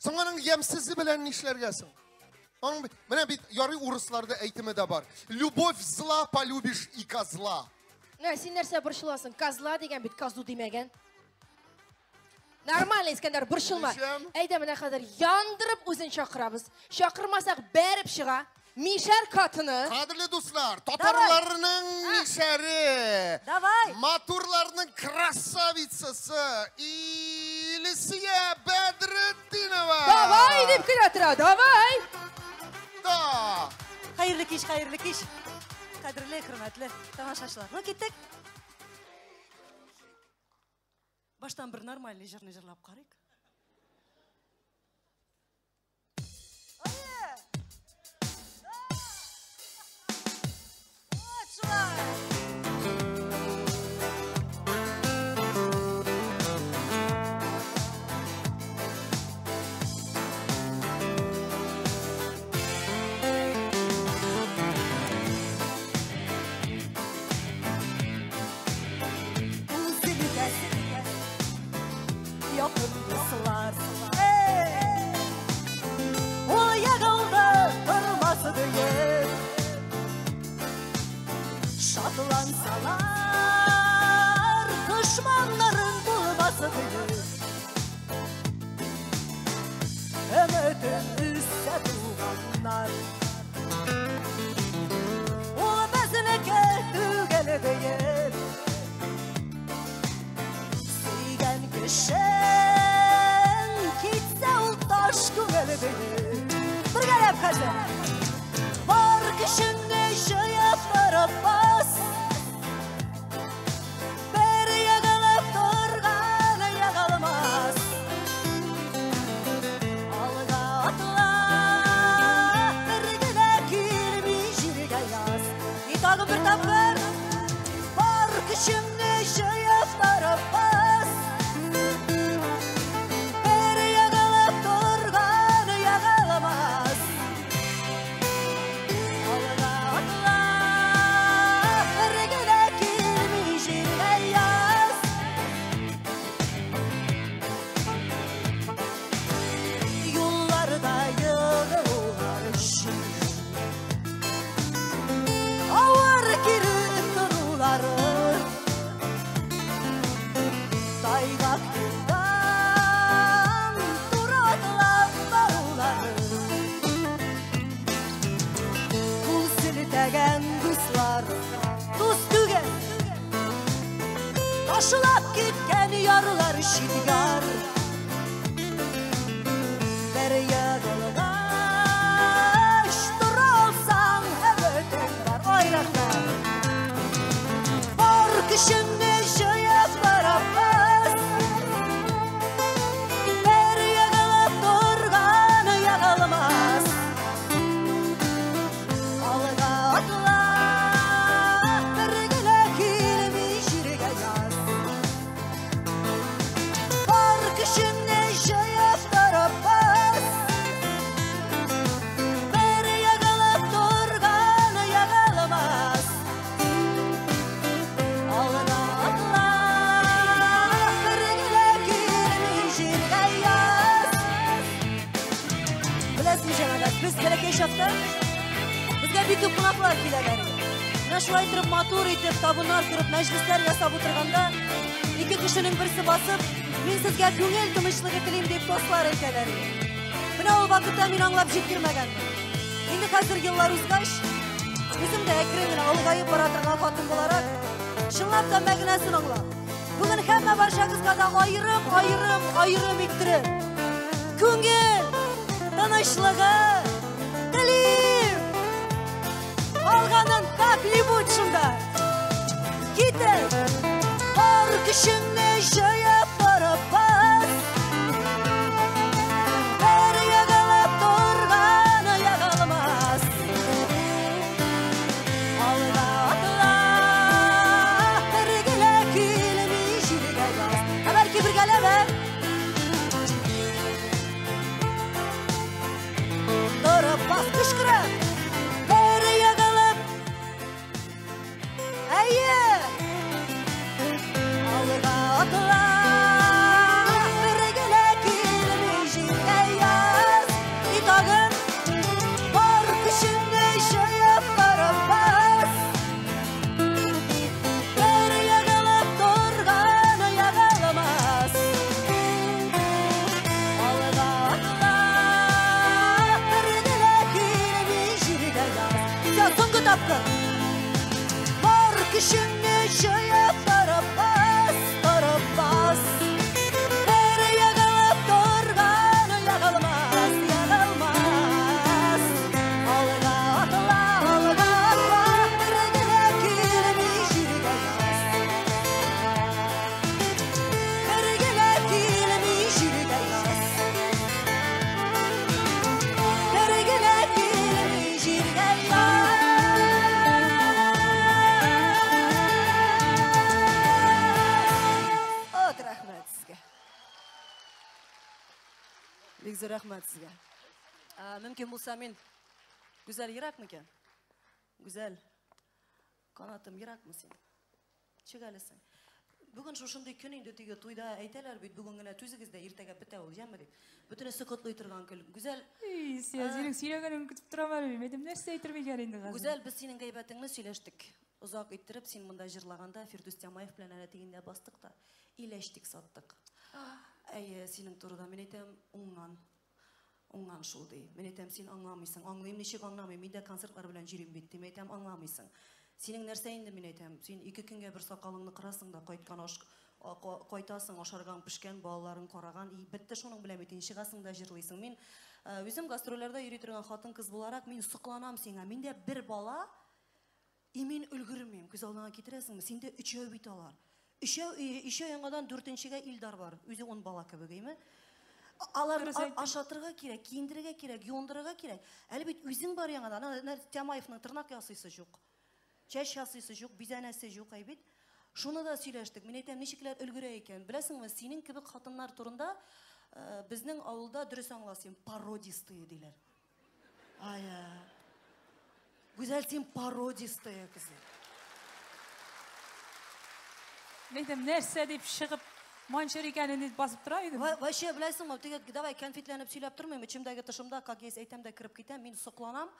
Соң аның ямьсезе белән нишләргә соң? Аның менә бит ярый урысларда әйтеме дә бар. Любовь зла, полюбишь и козла. Нә, син нәрсә борчыласың? Козла дигән бит, козу димәгән. Нормально, Искәндәр, борчылма. Әйдә, менә хәзер яндырып үзен чакырабыз. Чакырмасак, бәреп чыга. Мишәр катыны. Кадерле дуслар, татарларның мишәре. Давай. Матурларның красавицасы Илсия Бәдретдинова. Давай дип кенә тора, давай. Да. Хәерле кич, хәерле кич. Кадерле, хөрмәтле тамашачылар. Ну, киттек. Баштан бер нормальный җырны җырлап карыйк. Вот шулай. Якын дуслар. Ул егылды, тормасы диеп. Шатлансалар, дошманнарын булмасы диеп. Өметен өзсә туганнар. Ул безнеке түгел диеп. Сөйгән кешең китсә ул таш күңел диеп. Бергәләп хәзер. Бар көчеңне җыеп торып бас. Бер егылып торган егылмас. Алга атла, бер генә килми җиргә яз. И тагын бер тапкыр. Бар көчеңне җыеп торып бас. Бер егылып торган егылмас. Алга атла, бер генә килми җиргә яз. Юлларда егылулар өчен авыр кире торулары. Тайгак юлдан туры атлап барулары. Кул селтәгән дуслар дус түгел. Ташлап киткән ярлар чит яр. Бер егылгач тора алсаң, өметең бар. Ай, рәхмәт. Бар көчеңне җыеп барып бас. Бер егылып торган егылмас. Алга атла, бер генә килми җиргә яз. Бар көчеңне җыеп торып бас. Бер егылып торган егылмас. Алга атла, бер генә килми җиргә яз. Беләсезме, җәмәгать, без бәләкәй чакта безгә бик күп кунаклар киләләр иде. Менә шулай итеп матур итеп табыннар корып, мәҗлесләр ясап утырганда, ике кешенең берсе басып, мин сезгә күңел тынычлыгы телим дип тостлар әйтәләр иде. Менә ул вакытта мин аңлап җиткермәгәнмен. Инде хәзер еллар узгач, үзем дә әкрен генә олыгаеп бара торган хатын буларак, чынлап та мәгънәсен аңлап, бүген һәммә барчагызга да аерым, аерым, аерым иттереп, күңел тынычлыгы телим. Алганын как-нибудь шунда. Китеп, бар көчеңне җыеп барып бас. Бер егылып торган егылмас. Алга атла, бер генә килми җиргә яз. Ә бәлки бергәләп, ә? Торып бас, кычкырып. Бер егылып. Әйе. Алга атла, Бик зур рәхмәт сезгә. Мөмкин булса мин Гүзәл ерак микән? Гүзәл, канатым еракмы син? Чык әле син. Бүген шушындый көн инде теге туйда әйтәләр бит, бүген генә түзегез дә, иртәгә бетә ул, яме дип. Бөтенесе котлый торган көн. Гүзәл, Синең сөйләгәнеңне көтеп торам әле мин. Әйтәм, нәрсә әйтер микән инде хәзер? Гүзәл, без синең гайбәтеңне сөйләштек. Озак иттереп, син монда җырлаганда Фирдүс Тямаев белән әнә тегендә бастык та, иләштик, саттык. Әйе, синең турыда мин әйтәм, уңган. Уңган шул ди. Мин әйтәм, син аңламыйсың. Аңлыйм, ничек аңламыйм? Мин дә концертлар белән йөрим бит, дим. Әйтәм, аңламыйсың. Синең нәрсә инде, мин әйтәм, син 2 көнгә бер сакалыңны кырасың да, кайткан аш, кайтасың, ашарган, пешкән, балаларың караган, и бетте шуның белән бит, инде чыгасың да җырлыйсың. Мин үзем гастрольләрдә йөри торган хатын-кыз буларак, мин сокланам сиңа. Миндә бер бала, и мин өлгермим. Күз алдыңа китерәсеңме? Синдә өчәү бит алар. Өчәү, өчәү яңадан дүртенчегә Илдар бар. Үзе 10 бала кебек, әйме? Аларны ашатырга кирәк, киендерергә кирәк, юындырырга кирәк. Әле бит үзең бар яңадан. Ана Тямаевның тырнак ясыйсы юк. Чәч ясыйсы юк, бизәнәсе юк, әй бит. Шуны да сөйләштек. Мин әйтәм, ничекләр өлгерә икән. Беләсеңме, синең кебек хатыннар турында безнең авылда дөрес аңласың, породистые диләр. Ай, Гүзәл, син породистая кызы. Мин әйтәм, нәрсә дип чыгып манчыр икәнен дип басып тора идем. Вообще, беләсеңме, теге, давай конфетләнеп сөйләп тормыйм, эчемдәге тышымда, как есть, әйтәм дә кереп китәм, мин сокланам.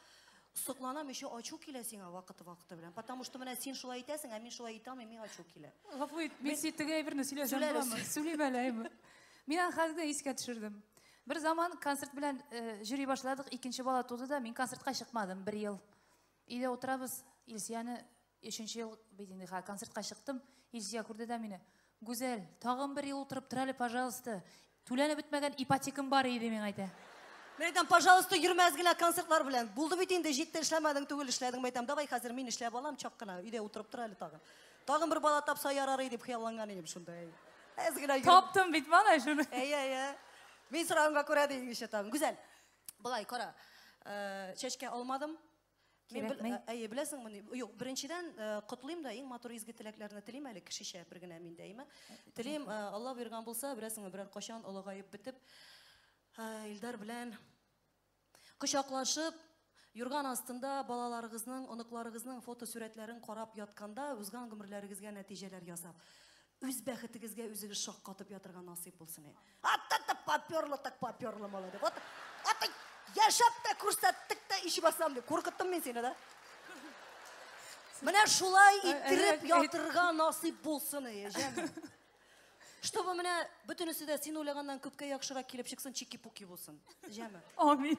Сокланам, еще ачу килә сиңа вакыты-вакыты белән. Потому что менә син шулай әйтәсең, ә мин шулай әйтә алмыйм, миңа ачу килә. Гафу ит, мин син теге әйберне сөйләсәм буламы? Сөйлим әле, әйме. Мин аны хәзер искә төшердем. Бер заман концерт белән йөри башладык, икенче бала туды да, мин концертка чыкмадым бер ел. Өйдә утырабыз, Илсияне өченче ел бит инде концертка чыктым. Илсия күрде дә мине. Гүзәл, тагын бер ел утырып тор әле, пожалуйста. Түләнеп бетмәгән ипотекам бар иде, миңа әйтә. Мин әйтәм, пожалуйста, йөрмәс генә концертлар белән. Булды бит инде, җитте, эшләмәдең түгел, эшләдең. Мин әйтәм, давай хәзер мин эшләп алам, чак кына өйдә утырып тор әле тагын. Тагын бер бала тапса ярар иде дип хыялланган идем шунда. Әз генә йөреп. Таптым бит мана шуны. Әйе, әйе. Мин сораганга күрә дигән кеше тагын. Гүзәл, былай кара. Чәчкә алмадым. Кирәкми. Әйе, беләсеңме? Юк, беренчедән котлыйм да, иң матур изге теләкләрне телим әле кешечә бер генә миндә, әйме? Телим, Алла боерган булса, беләсеңме, берәр кашан олыгаеп бетеп, Илдар белән кочаклашып, юрган астында балаларыгызның, оныкларыгызның фотосурәтләрен карап ятканда, узган гомерләрегезгә нәтиҗәләр ясап, үз бәхетегезгә үзегез шаккатып ятырга насыйп булсын. Ат-та-та поперло, так поперло, молодец. Вот, ат, яшәп тә күрсәттек тә иш басам дип куркыттым мин сине да. Менә шулай иттереп ятырга насыйп булсын, җәме. Чтобы менә бөтенесе дә син уйлаганнан күпкә яхшырак килеп чыксын, чики-пуки булсын. Җәме. Амин.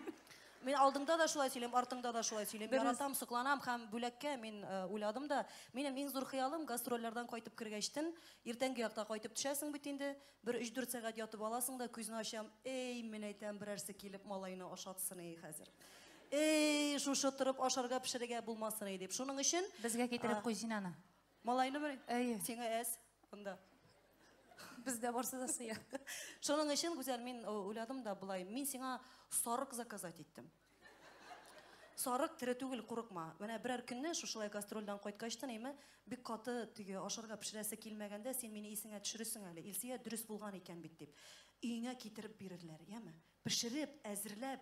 Мин алдыңда да шулай сөйлим, артыңда да шулай сөйлим. Яратам, сокланам һәм бүләккә мин уйладым да. Минем иң зур хыялым гастрольләрдән кайтып кергәчтен, иртәнге якта кайтып төшәсең бит инде, бер 3-4 сәгать ятып аласың да, күзне ачам, эй, мин әйтәм, берәрсе килеп малайны ашатсын эй хәзер. Эй, шушы торып ашарга пешерергә булмасын эй дип. Шуның өчен безгә китереп куй син аны. Малайны бер? Әйе. Сиңа әз анда. Бездә барсы да сыя. Шуның өчен, Гүзәл, мин уйладым да былай, мин сиңа сарык заказать иттем. Сарык тере түгел, курыкма. Менә берәр көнне шушылай гастрольдән кайткачтан, әйме, бик каты теге ашарга пешерәсе килмәгәндә, син мине исеңә төшерерсең әле. Илсия дөрес булган икән бит дип. Өеңә китереп бирерләр, яме? Пешереп, әзерләп,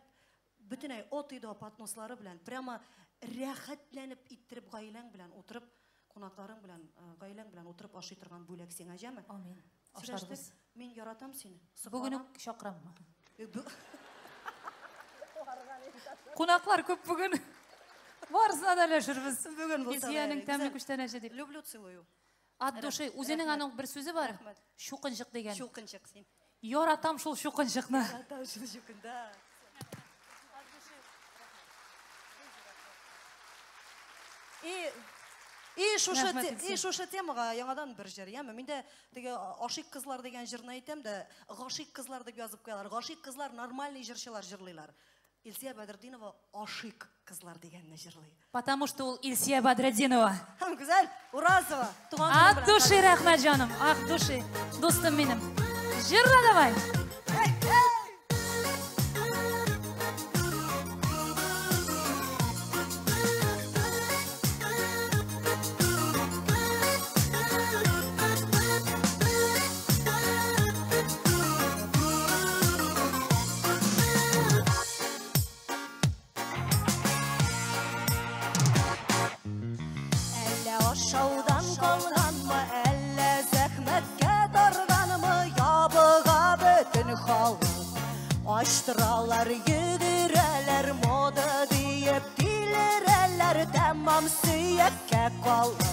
бөтенләй от өйдә поднослары белән, прямо рәхәтләнеп иттереп гаиләң белән утырып, кунакларың белән, гаиләң белән утырып ашый торган бүләк сиңа, җәме? Амин. Ашарбыз. Мин яратам сине. Бүген үк чакыраммы? Кунаклар күп бүген. Барысына да өләшербез. Бүген булса. Илсиянең тәмле күчтәнәче дип. Люблю, целую. От души. Үзенең аның бер сүзе бар. Чукынчык дигән. Чукынчык син. Яратам шул чукынчыкны. Яратам шул чукын, да. И шушы темага яңадан бер җыр, яме? Мин дә теге Ашыйк кызлар дигән җырны әйтәм дә, гашыйк кызлар дип язып куялар. Гашыйк кызлар нормальный җырчылар җырлыйлар. Илсия Бәдретдинова Ашыйк кызлар дигәнне җырлый. Потому что ул Илсия Бәдретдинова. Һәм Гүзәл Уразова. От души рәхмәт, җаным. От души, дустым минем. Җырла давай. халык. Ачтыралар, йөгерәләр, мода диеп тилерәләр, тәмам сөяккә калып.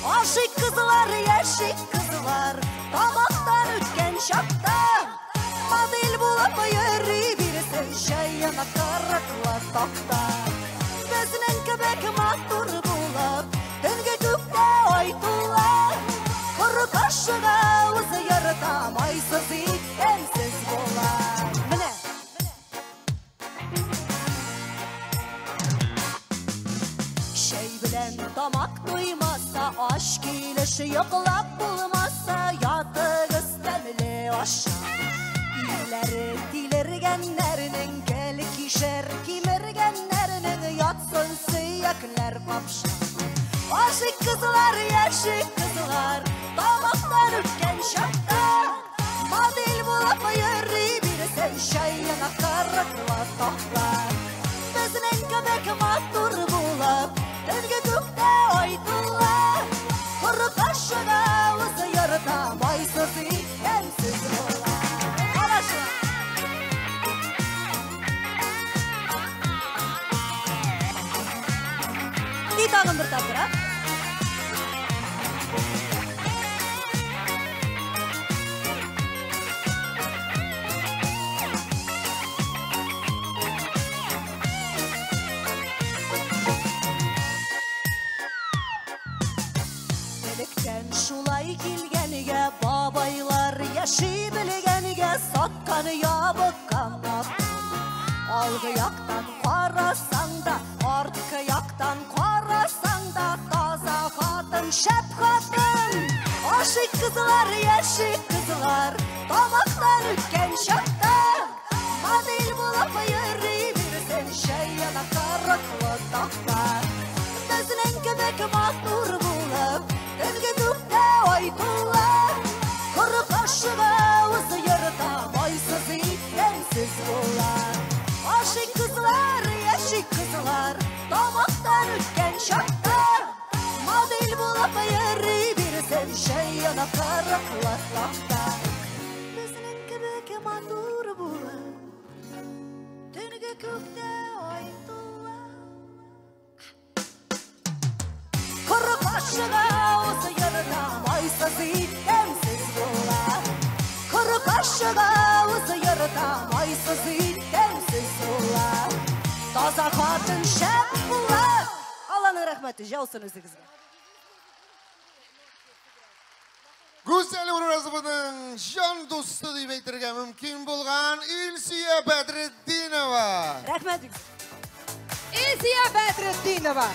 Ашык кызлар, яшик кызлар, тамактан үткән чакта, модель булып йөри бирсен чәйна кырыклы такта. Безнең кебек матур булып, төнге күктә ай тула, коры кашыга үзе йорта, майсыз иткәнсез була. Менә. Чәй белән тамак туймаса, аш килеш йоклап булмаса, ятыгыз тәмле аша. Ирләре тилергәннәрнең, гел кишер кимергәннәрнең, ятсын сөякләр капша. Ашык кызлар, яшик кызлар, тамактан үткән чакта, модель булып йөри бирсен чәйна кырыклы такта. Безнең кебек матур булып, төнге күктә ай тула, коры кашыга үзе йорта, майсыз иткәнсез була. Хорошо. И тагын бер тапкыр, а? Электән шулай килгәнгә, бабайлар яши белгәнгә, саткан ябыккан атын. Алгы яктан карасаң да, арткы яктан карасаң да, таза хатын, шәп хатын. Ашык кызлар, яшик кызлар, тамактан үткән чакта, модель булып йөри бирсен чәйна кырыклы такта. Безнең кебек матур булып, төнге күктә ай тула, коры кашыга үзе йорта, майсыз иткәнсез була. Ашык кызлар, яшик кызлар, тамактан үткән чакта, модель булып йөри бирсен чәйна кырыклы такта. Безнең кебек матур булып, төнге күктә ай тула, коры кашыга үзе йорта, майсыз иткәнсез була. Коры кашыга үзе йорта, майсыз иткәнсез була. Таза хатын шәп була. Алланың рәхмәте яусын үзегезгә. Гүзәл Уразованың җан дусты дип әйтергә мөмкин булган Илсөя Бәдретдинова. Рәхмәт. Илсөя Бәдретдинова.